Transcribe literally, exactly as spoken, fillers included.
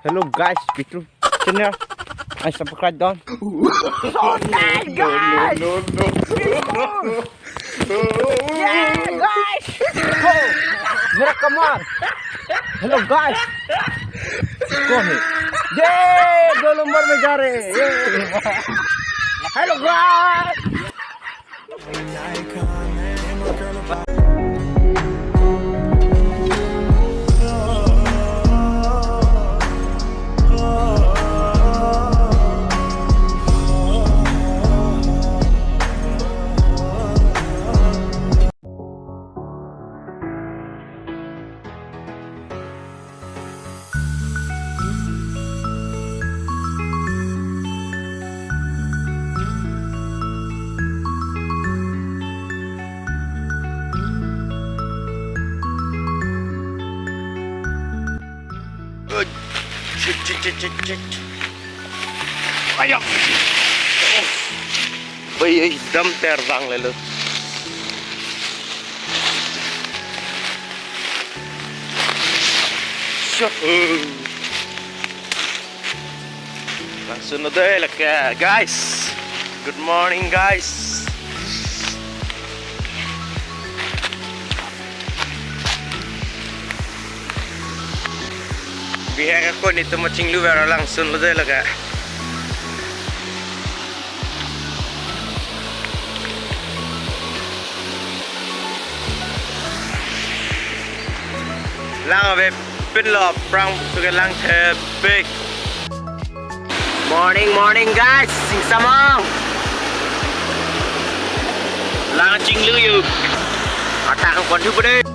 Hello guys, Bitru channel. I subscribe done. So nice, guys. No, no, no, no. Yeah, guys. Oh, मेरा कमर. Hello guys. कौन है? ये दो नंबर में जा रहे हैं. ये. Hello guys. Ayo. Oi, oi, dam ter bang lelo. Shot. Langsun lo dei lake, guys. Good morning, guys. Bihek ako nelitum chinglu ver langsun lo dei lake. Lang avepinlo, aphrang suke lang thepik. Morning, morning, guys. Sing samong. Lang chinglu yuk. Atang pon hu pede.